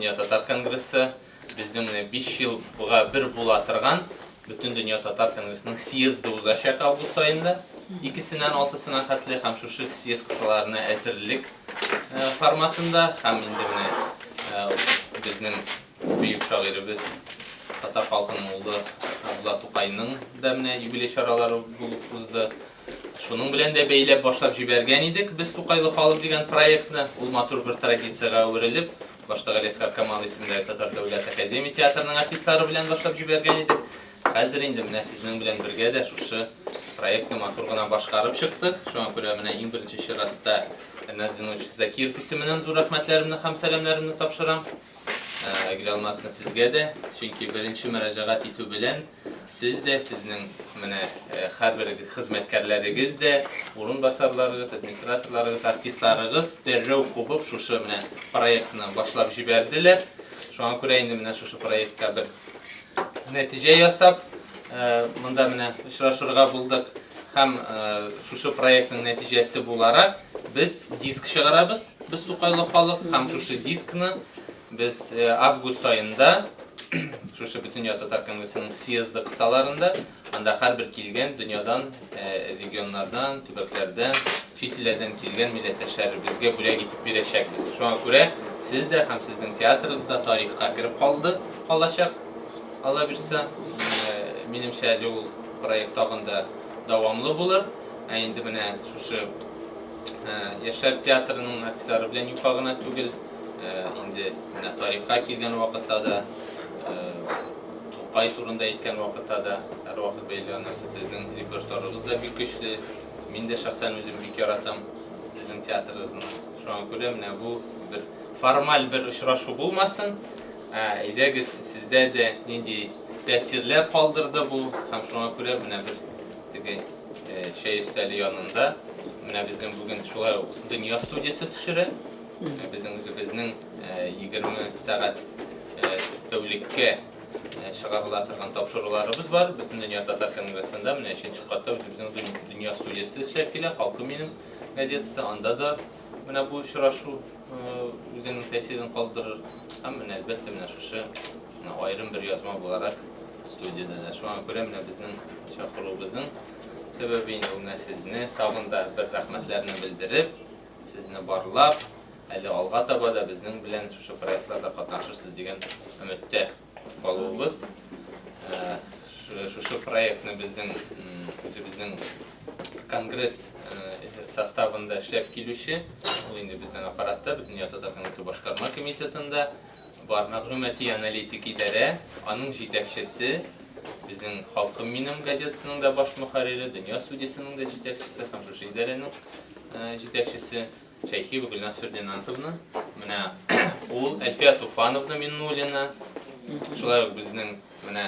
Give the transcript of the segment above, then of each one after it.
Бөтендөнья татар конгрессы безнең менә 5 елга бер була торган Бөтендөнья татар конгрессының съезды узачак август аенда, икесеннән алтысына хәтле һәм шушы съезд кысаларына әзерлек форматында һәм инде менә безнең бөек шагыйребез татар халкының улы Габдулла Тукайның да менә юбилей чаралары булып узды. Шуның белән дә бәйләп башлап җибәргән идек без Тукайлы халык дигән проектны. Ул матур бер традициягә әверелеп, башта Галиәсгар Камал исемендәге Татар дәүләт академия театрының артистлары белән башлап җибәргән идек. Хәзер инде менә сезнең белән бергә дә шушы проектны матур гына башкарып чыктык. Шуңа күрә менә иң беренче чиратта Ринат Зиннурович Закиров исеменнән зур рәхмәтләремне һәм сәламнәремне тапшырам. Айгөл Алмасовна, сезгә дә, чөнки беренче мөрәҗәгать итү белән сез дә, сезнең менә һәрбер хезмәткәрләрегез дә, урынбасарларыгыз, администраторларыгыз, артистларыгыз дәррәү кубып шушы менә проектны башлап җибәрделәр. Шуңа күрә инде менә шушы проектка бер нәтиҗә ясап, монда менә очрашырга булдык. Һәм шушы проектның нәтиҗәсе буларак без диск чыгарабыз. Без Тукайлы халык һәм шушы дискны без август аенда шушы Бөтендөнья татар конгрессының съезды кысаларында анда һәрбер килгән дөньядан, регионнардан, төбәкләрдән, чит илләрдән килгән милләттәшләребезгә бүләк итеп бирәчәкбез. Шуңа күрә сез дә һәм сезнең театрыгыз да тарихка кереп калды, калачак, Алла бирса. Минемчә, әле ул проект тагын да дәвамлы булыр. Ә инде менә шушы Яшьләр театрының артистлары белән юка гына түгел, инде менә тарихка килгән вакытта да, Тукай турында әйткән вакытта да һәрвакыт бәйләгән нәрсә сезнең репертуарыгыз да бик көчле. Мин дә шәхсән үзем бик яратам сезнең театрыгызны. Шуңа күрә менә бу бер формаль бер очрашу булмасын. Әйдәгез, сездә дә нинди тәэсирләр калдырды бу һәм шуңа күрә менә бер теге Чәй өстәле янында менә безнең бүген шулай ук Дөнья студиясе төшерә. Безнең үзебезнең 20 сәгать тәүлеккә чыгарыла торган тапшыруларыбыз бар. Бөтендөнья татар конгрессында менә өченче катта үзебезнең Дөнья студиясе эшләп килә, Халкым минем газетасы. Анда да менә бу очрашу үзенең тәэсирен калдырыр. Һәм менә әлбәттә менә шушы аерым бер язма буларак студиядә дә. Шуңа күрә менә безнең чакыруыбызның сәбәбе инде ул менә сезне тагын да бер рәхмәтләрне белдереп, сезне барлап, әле алга таба да безнең белән шушы проектларда катнашырсыз дигән өметтә калуыбыз. Э, шушы проектны безнең үзебезнең конгресс э, составында эшләп килүче, ул инде безнең аппаратта, Бөтендөнья татар конгрессы башкарма комитетында Бар мәгълүмати-аналитик идарә, аның җитәкчесе, безнең Халкым минем газетасының да баш мөхәррире, Дөнья студиясенең дә җитәкчесе һәм шушы идарәнең җитәкчесе Шәйхиева Гөлназ Фердинандовна. Менә ул Әлфия Туфановна Миннуллина, шулай ук безнең менә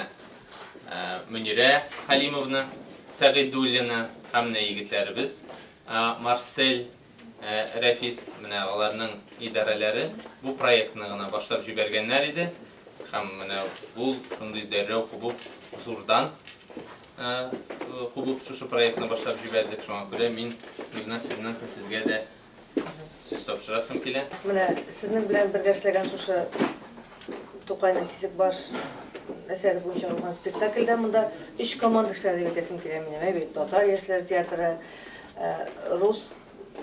Мөнирә Хәлимовна Сәгыйдуллина һәм менә егетләребез Марсель Рәфис, менә аларның идарәләре бу проектны гына башлап җибәргәннәр иде. Һәм менә ул шундый дәррәү кубып, зурдан кубып шушы проектны башлап җибәрдек. Шуңа күрә мин Гөлназ Фердинандовна сезгә дә сүз тапшырасым килә. Менә сезнең белән бергә эшләгән шушы Тукайның Кисекбаш әсәре буенча куйган спектакльдә монда өч команда эшләде дип әйтәсем килә минем. Әйе бит, татар яшьләр театры, рус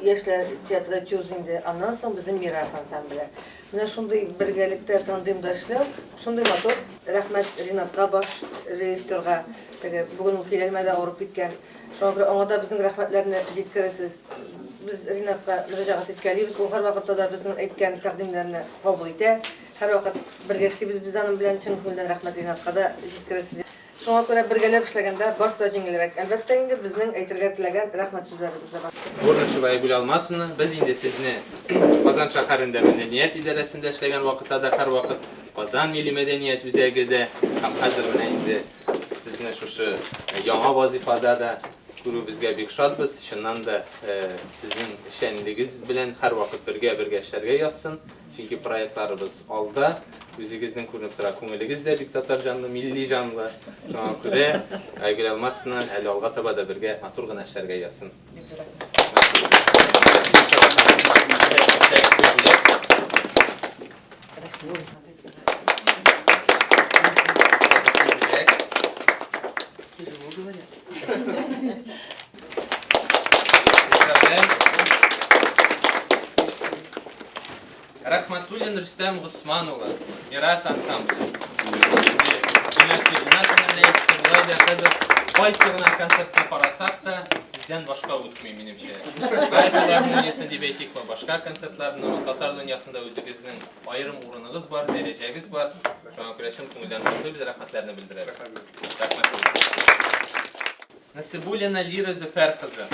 яшьләр театры ТЮЗ инде, аннан соң безнең Мирас ансамбле. Менә шундый бергәлектә тандемда эшләү шундый матур. Рәхмәт Ринатка, баш режиссерга. Теге бүген ул киләлмәде, авырып киткән. Шуңа күрә аңа да безнең рәхмәтләрне җиткерәсез. Без Ринатка мөрәҗәгать иткәлибез, ул һәрвакытта да безнең әйткән тәкъдимнәрне кабул итә. Һәрвакыт бергә эшлибез без аның белән. Чын күңелдән рәхмәт Ринатка да җиткерәсез. Шуңа күрә бергәләп эшләгәндә барысы да җиңелрәк. Әлбәттә инде, безнең әйтергә теләгән рәхмәт сүзләребез дә бар. Бурнышева Айгөл Алмасовна, без инде сезне Казан шәһәрендә мәдәният идарәсендә эшләгән вакытта да һәрвакыт Казан милли мәдәният үзәге дә һәм хәзер менә инде сезне шушы яңа вазыйфада да күрүебезгә бик шатбыз. Чыннан да сезнең эшчәнлегегез белән һәрвакыт бергә-бергә эшләргә язсын. Чөнки проектларыбыз алда, үзегезнең күренеп тора, күңелегез дә бик татар җанлы, милли җанлы. Шуңа күрә Айгөл Алмасовна әле алга таба да бергә матур гына эшләргә язсын. Рәхмәт. Рахматуллин Рөстәм Госман улы, Мирас ансамбле. Гөлназ Игнатовна да әйтте, болай да хәзер кайсы гына концертка карасак та, сездән башка үтми, минемчә. Рай филармониясе дип әйтикме, башка концертларны, татар дөньясында үзегезнең аерым урыныгыз бар, дәрәҗәгез бар. Шуңа күрә чын күңелдән котлыйбыз, рәхмәтләрне белдерәбез. Рәхмәт сезгә. Насибуллина Лира Зөфәр кызы.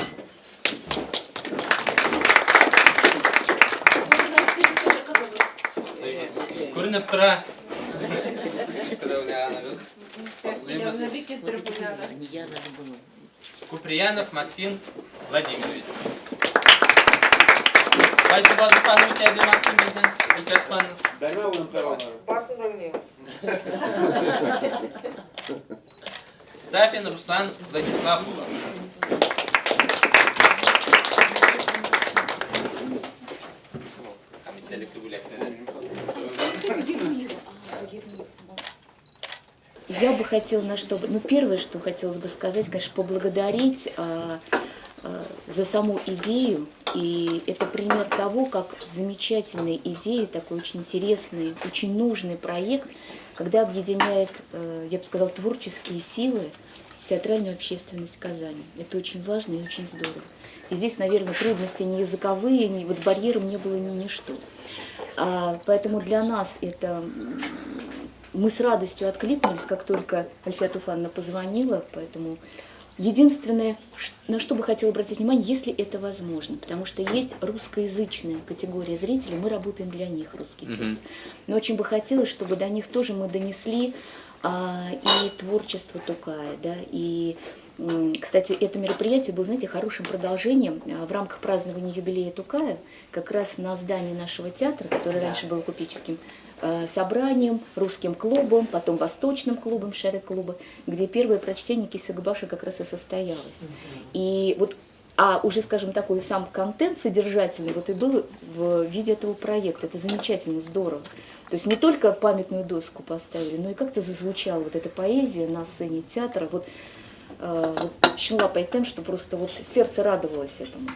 Күренеп тора. Куприянов Максим Владимирович. Кайсы вазифаны үтәде Максим безнең? Өлфәт ханым. Бәрмә уен Барсын да белмим. Сафин Руслан Владислав улы. Һәм истәлекле бүләкләре. Я бы хотела на что... Ну, первое, что хотелось бы сказать, конечно, поблагодарить за саму идею. И это пример того, как замечательная идея, такой очень интересный, очень нужный проект, когда объединяет, я бы сказала, творческие силы, театральную общественность Казани. Это очень важно и очень здорово. И здесь, наверное, трудности не языковые, ни, вот барьером не было ни ничто. Поэтому для нас это... Мы с радостью откликнулись, как только Альфия Туфановна позвонила, поэтому единственное, на что бы хотела обратить внимание, если это возможно, потому что есть русскоязычная категория зрителей, мы работаем для них, русский текст. Но очень бы хотелось, чтобы до них тоже мы донесли и творчество Тукая, да, и, кстати, это мероприятие было, знаете, хорошим продолжением в рамках празднования юбилея Тукая, как раз на здании нашего театра, который раньше был купеческим собранием, русским клубом, потом восточным клубом Шерек-клуба, где первое прочтение Кисекбаша как раз и состоялось. И вот, а уже, скажем, такой сам контент содержательный вот и был в виде этого проекта. Это замечательно, здорово. То есть не только памятную доску поставили, но и как-то зазвучала вот эта поэзия на сцене театра. Вот, вот чынлап әйтәм, что просто вот сердце радовалось этому.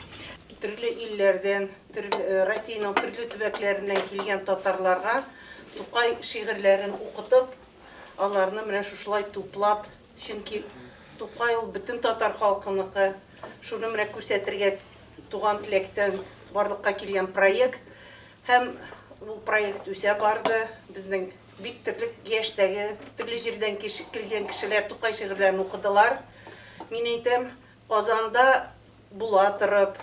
Төрле илләрдән, төрле, Россиянең төрле төбәкләреннән килгән татарларга Тукай шигырьләрен укытып, аларны менә шушылай туплап, чөнки Тукай ул бөтен татар халкыныкы, шуны менә күрсәтергә туган теләктән барлыкка килгән проект. Һәм ул проект үсә барды. Безнең бик төрле яшьтәге, төрле җирдән килгән кешеләр Тукай шигырьләрен укыдылар. Мин әйтәм, Казанда була торып,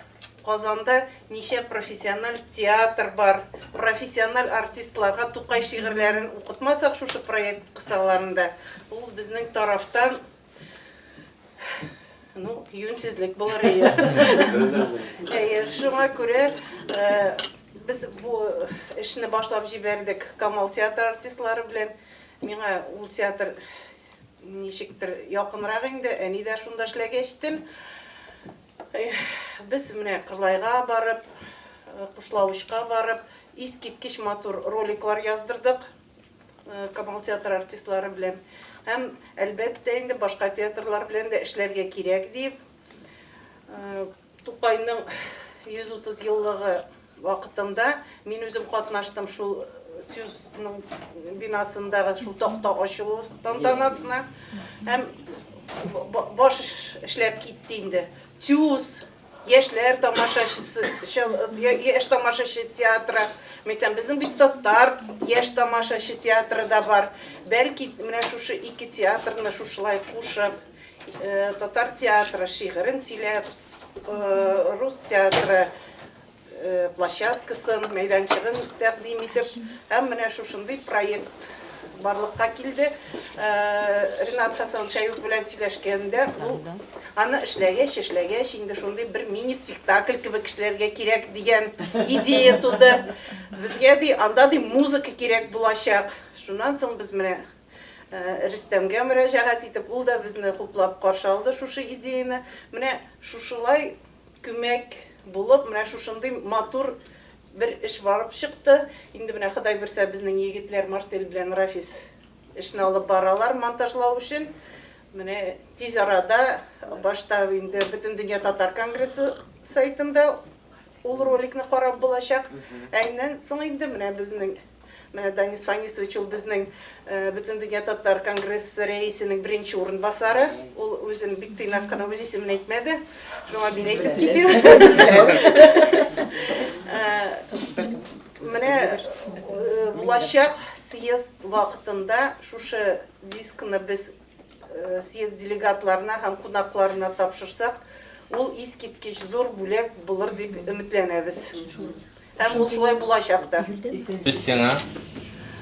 Казанда ничә профессиональ театр бар, профессиональ артистларга Тукай шигырьләрен укытмасак шушы проект кысаларында, ул безнең тарафтан, ну, юньсезлек булыр иде. Әйе, шуңа күрә без бу эшне башлап җибәрдек Камал театры артистлары белән. Миңа ул театр ничектер якынрак инде, әни дә шунда эшләгәчтен. Без менә Кырлайга барып, Кушлавычка барып, искиткеч матур роликлар яздырдык Камал театры артистлары белән. Һәм, әлбәттә инде, башка театрлар белән дә эшләргә кирәк дип, Тукайның 130 еллыгы вакытында мин үзем катнаштым шул ТЮЗның бинасындагы шул такта ачылу тантанасына. Һәм баш эшләп китте инде. ТЮЗ, яшьләр тамашачысы, яшь тамашачы театры. Мәйтәм, безнең бит татар яшь тамашачы театры да бар. Бәлки, менә шушы ике театрны шушылай кушып, татар театры шигырен сөйләп, рус театры площадкасын, мәйданчыгын тәкъдим итеп, һәм менә шушындый проект барлыкка килде. Ринат Хәсәнович Аюп белән сөйләшкәндә, ул аны эшләгәч, эшләгәч, инде шундый бер мини-спектакль кебек эшләргә кирәк дигән идея туды. Безгә ди, анда ди музыка кирәк булачак. Шуннан соң без менә Рөстәмгә мөрәҗәгать итеп, ул да безне хуплап каршы алды шушы идеяне. Менә шушылай күмәк булып, менә шушындый матур бер эш барып чыкты. Инде менә Ходай бирсә, безнең егетләр Марсель белән Рафис эшне алып баралар монтажлау өчен. Менә тиз арада башта инде Бөтендөнья татар конгрессы сайтында. Ул роликны карап булачак. Ә иннән соң инде менә безнең менә Данис Фанисович ул безнең Бөтендөнья татар конгрессы рәисенең беренче урынбасары. Ул үзен бик тыйнак кына үз исемен әйтмәде. Шуңа мин әйтеп китим. Менә булачак съезд вакытында шушы дискны без съезд делегатларына һәм кунакларына тапшырсак, ул искиткеч зур бүләк булыр дип өметләнәбез. Һәм ул шулай булачак та. Сүз сиңа.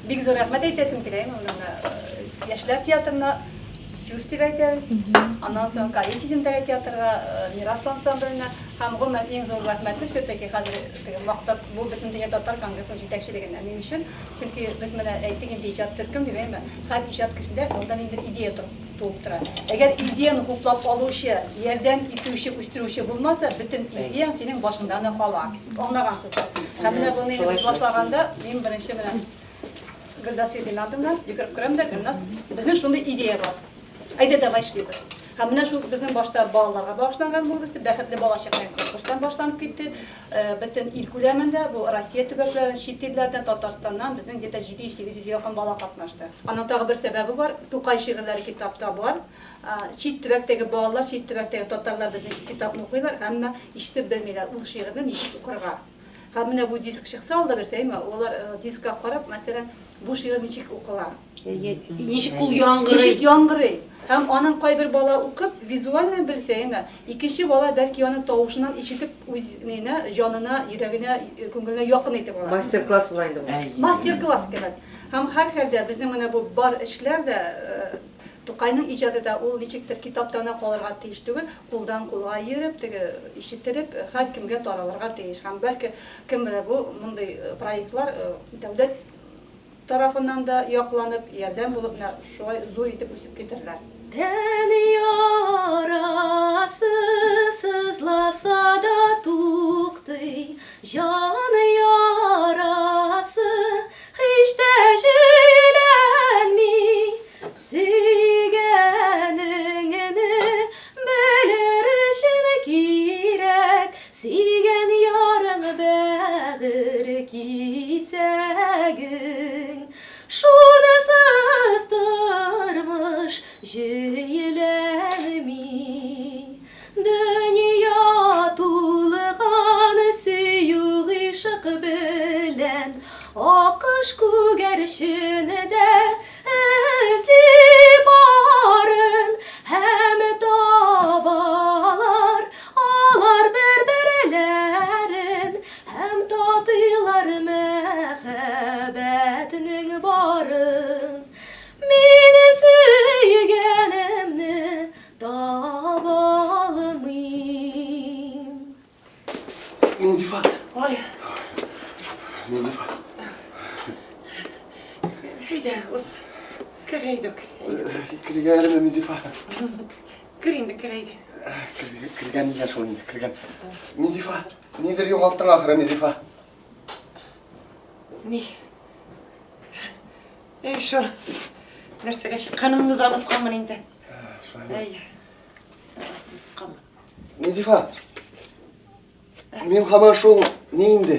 Бик зур рәхмәт әйтәсем килә менә яшьләр театрына ТЮЗ дип әйтәбез. Аннан соң Кариев исемендәге театрга, Мирас ансамбленә һәм гомумән иң зур рәхмәтем все-таки хәзер теге мактап бу Бөтендөнья татар конгрессының җитәкчелегенә ни өчен? Чөнки без менә әйттек инде иҗат төркем дип, әйеме? Һәр иҗат кешедә анда ниндидер идея туып тора. Әгәр идеяне хуплап алучы, ярдәм итүче, үстерүче булмаса, бөтен идеяң синең башыңда гына кала. Аңлагансыздыр. Һәм менә моны инде без башлаганда, мин беренче менә Гөлназ Фердинандовна йөгереп керәм дә, Гөлназ, безнең шундый идея бар. Әйдә, давай эшлибез. Һәм менә шул безнең башта балаларга багышланган булып үсте, Бәхетле балачак дигән конкурстан башланып китте. Бөтен ил күләмендә, бу Россия төбәкләрен, чит илләрдән, Татарстаннан безнең где-то 700-800 якын бала катнашты. Аның тагы бер сәбәбе бар, Тукай шигырьләре китапта бар. Чит төбәктәге балалар, чит төбәктәге татарлар безнең китапны укыйлар, әмма ишетеп белмиләр, ул шигырьне ничек укырга. Һәм менә бу диск чыкса, алда берсе, әйме, алар дискка карап, мәсәлән, бу шигырь ничек укыла. Ничек ул яңгырый. Ничек яңгырый. Һәм аның кайбер бала укып, визуально белсә, әйме, икенче бала бәлки аның тавышыннан ишетеп үз ненә, җанына, йөрәгенә, күңеленә якын итеп ала. Мастер-класс була инде бу. Мастер-класс кебек. Һәм һәрхәлдә безнең менә бу бар эшләр дә Тукайның иҗаты да ул ничектер китапта гына калырга тиеш түгел, кулдан кулга йөреп, теге ишетелеп, һәркемгә таралырга тиеш. Һәм бәлки, кем белә, бу мондый проектлар дәүләт тарафыннан да якланып, ярдәм булып, менә шулай зур итеп үсеп китерләр. Тән ярасы сызласа да туктый, җан ярасы һич тә җөйләнми. Сөйгәнеңне белер өчен кирәк, Сөйгән ярың бәгырь кисәгең. Шунысыз тормыш җөйләнми. Дөнья тулган сөю гыйшык белән, Акыш күгәрчен дә эзли барын һәм табалар алар бер-берләрен һәм татыйлар мәхәббәтнең барын. Мин сөйгәнемне таба алмыйм. Минзифа. Ой. Минзифа. Әйдә, уз. Кер әйдүк. Керергә әлеме, Минзифа? Кер инде, кер әйдә. Кергән икән шул инде, кергән. Минзифа, нидер югалттың ахры, Минзифа. Ни? Әй, шул. Нәрсәгә чыкканымны да онытканмын инде. Әй. Онытканмын. Минзифа, мин һаман шул ни инде?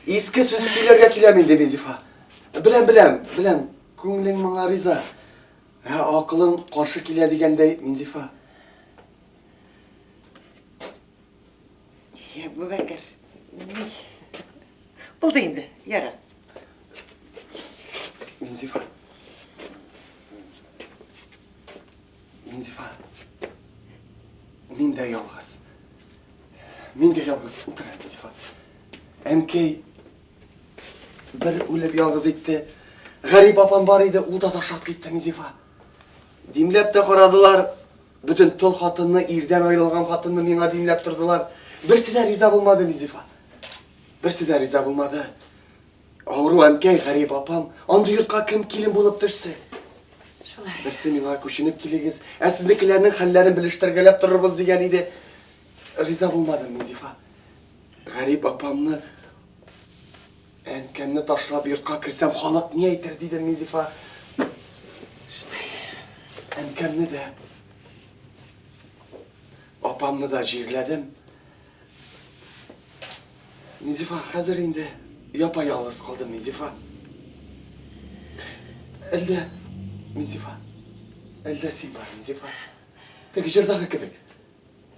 Иске сүз сөйләргә киләм инде, Минзифа. Беләм, беләм, беләм, күңелең моңа риза. Ә акылың каршы килә дигәндәй, Минзифа. Әбүбәкер, ни? Булды инде, ярар. Минзифа. Минзифа. Мин дә ялгыз. Мин дә ялгыз. Утыр, Минзифа. Әнкәй бер үлеп ялгыз итте. Гарип апам бар иде, ул да ташлап китте, Минзифа. Димләп тә карадылар. Бөтен тол хатынны, ирдән аерылган хатынны миңа димләп тордылар. Берсе дә риза булмады, Минзифа. Берсе дә риза булмады. Авыру әнкәй, гарип апам, андый йортка кем килен булып төшсен? Шулай. Берсе миңа күченеп килегез, ә сезнекеләрнең хәлләрен белештергәләп торырбыз дигән иде. Риза булмадым, Минзифа. Гарип апамны, әнкәмне ташлап йортка керсәм, халык ни әйтер, дидем, Минзифа. Әнкәмне дә, апамны да җирләдем. Мизифа, хәзер инде япа-ялгыз калдым, Мизифа. Әлдә, Мизифа, әлдә син бар, Мизифа. Теге җырдагы кебек.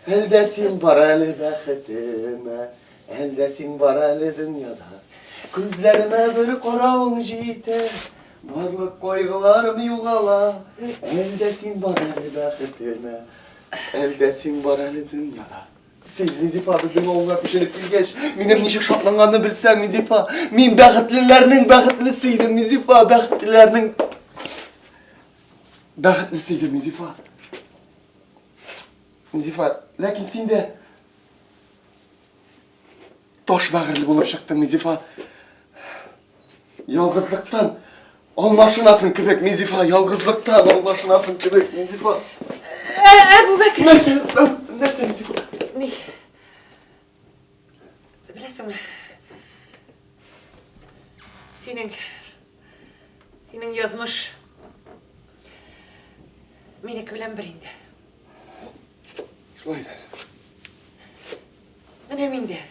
Әлдә син бар әле бәхетемә, әлдә син бар әле дөньяда. Күзләремә бер каравың җитә, барлык кайгыларым югала. Әлдә син бар әле бәхетемә, әлдә син бар әле дөньяда. Син, Минзифа, безнең авылга күченеп килгәч, минем ничек шатланганны белсәң, Минзифа, мин бәхетлеләрнең бәхетлесе идем, Минзифа, бәхетлеләрнең бәхетлесе идем, Минзифа. Зифа, ләкин син дә таш бәгырьле булып чыктың, Мизифа. Ялгызлыктан алмашынасың кебек, Мизифа, ялгызлыктан алмашынасың кебек, Мизифа. Әбу Бәкер. Нәрсә, нәрсә, Мизифа? Ни? Беләсеңме? Синең синең язмыш минеке белән бер инде. Шулайдыр. Менә мин дә.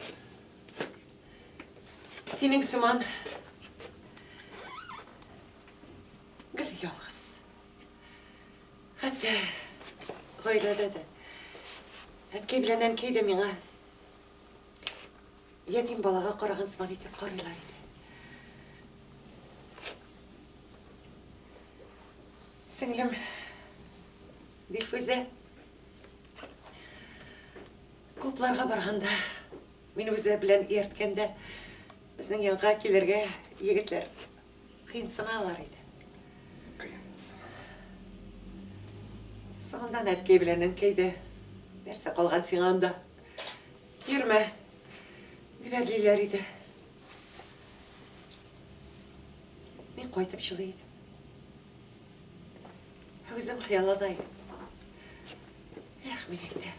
Синең сыман гел ялгыз. Хәтта гаиләдә дә. Әткәй белән әнкәй дә миңа ятим балага караган сыман итеп карыйлар иде. Сеңлем Дилфүзә клубларга барганда, мин үзе белән иярткәндә, безнең янга килергә егетләр кыенсыналар иде. Соңыннан әткәй белән әнкәй дә, нәрсә калган сиңа анда, йөрмә, дип әрлиләр иде. Мин кайтып җылый идем. Ә үзем хыяллана идем. Эх, мин әйтәм.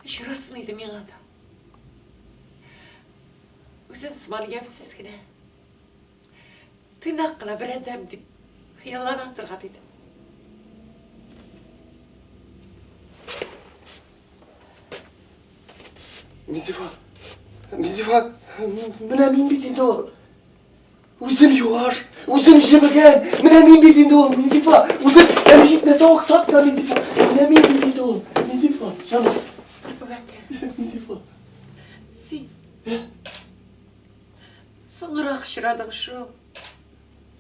Очрасын иде миңа да. Үзем сыман ямьсез генә. Тыйнак кына бер адәм дип хыяллана торган идем. Мизифа, Мизифа, менә мин бит инде ул. Үзем юаш, үзем җебегән. Менә мин бит инде ул, Минзифа. Үзем, әле җитмәсә аксак та Минзифа. Менә мин бит инде ул, Минзифа. Җаным. Әбүбәкер. Минзифа. Син. Соңрак очрадың шул.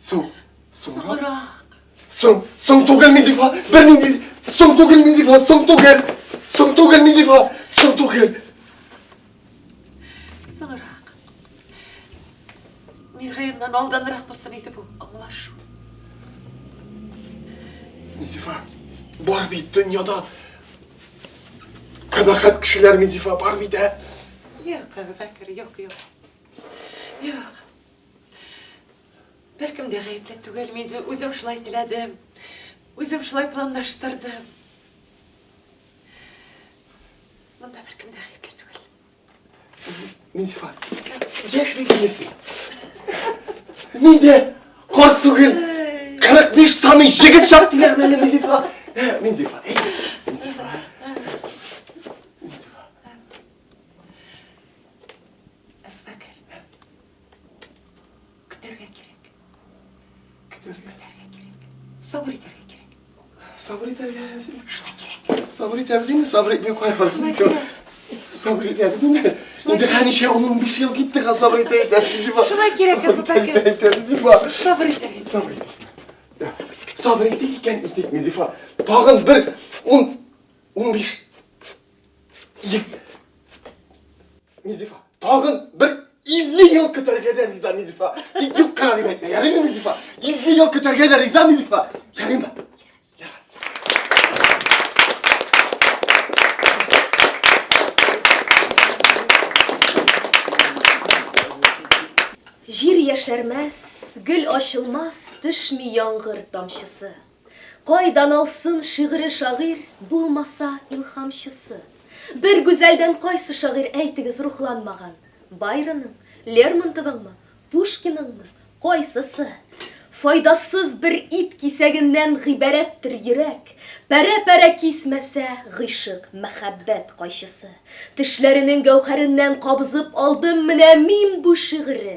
Соң. Соңрак. Соңрак. Соң, соң түгел, Минзифа. Бернинди соң түгел, Минзифа, соң түгел. Соң түгел, Минзифа, соң түгел. Соңрак. Миргаяннан алданрак булсын иде бу аңлашу. Мизифа, бар бит дөньяда кабахәт кешеләр, Мизифа, бар бит, ә? Юк, Әбүбәкер, юк, юк. Юк. Беркем дә гаепле түгел, мин үзем шулай теләдем. Үзем шулай планлаштырдым. Монда беркем дә гаепле түгел. Минзифа, яшь бит инде син. Мин дә карт түгел. 45 самый җегет чак диләр әле, Минзифа. Минзифа, Минзифа. Минзифа. Әбүбәкер. Көтәргә кирәк. Көтәргә. Көтәргә кирәк. Сабыр итәргә кирәк. Сабыр итәргә. Шулай кирәк. Сабыр итәбез инде, сабыр итмей кая барасың син? Сабыр итәбез инде. Инде хәничә 15 ел китте, ха сабыр итә итә. Зифа. Шулай кирәк, Әбүбәкер. Итәбез, Зифа. Сабыр итәргә. Сабыр итик. Сабыр итик икән, итик, Зифа. Тагын бер 10 15 Мизифа, тагын бер 50 ел көтәргә дә риза, Мизифа. Тик юк кына дип әйтмә, ярыймы, Мизифа? 50 ел көтәргә дә риза, Мизифа. Ярыймы? Җир яшәрмәс, гөл ачылмас, төшми яңгыр тамчысы. Кайдан алсын шигыре шагыйрь, булмаса илһамчысы? Бер гүзәлдән кайсы шагыйрь әйтегез рухланмаган? Байронның, Лермонтовыңмы, Пушкиныңмы, кайсысы? Файдасыз бер ит кисәгеннән гыйбарәттер йөрәк, Парә-парә кисмәсә гыйшык, мәхәббәт кайчысы. Тешләренең гәүһәреннән кабызып алдым менә мин бу шигыре.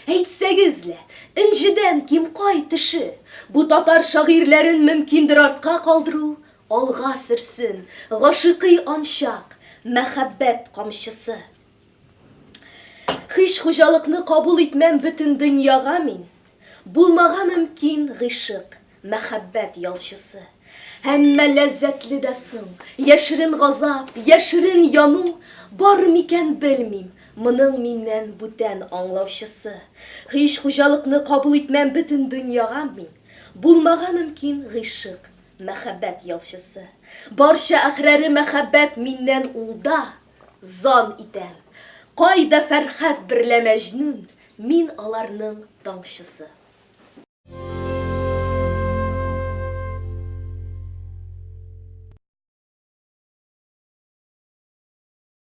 Әйтсәгез лә, энҗедән ким кай төше? Бу татар шагыйрьләрен мөмкиндер артка калдыру, Алга сөрсен, гашыйкый анчак, мәхәббәт камчысы. Һич хуҗалыкны кабул итмәм бөтен дөньяга мин, Булмага мөмкин гыйшык, мәхәббәт ялчысы. Әмма ләззәтле дә соң, яшерен газап, яшерен яну Бар микән, белмим, моның миннән бүтән аңлаучысы. Һич хуҗалыкны кабул итмәм бөтен дөньяга мин, Булмага мөмкин гыйшык, мәхәббәт ялчысы. Барча әхраре мәхәббәт миннән улда, Зан итәм, кайда Фәрхад берлә Мәҗнүн, Мин аларның таңчысы.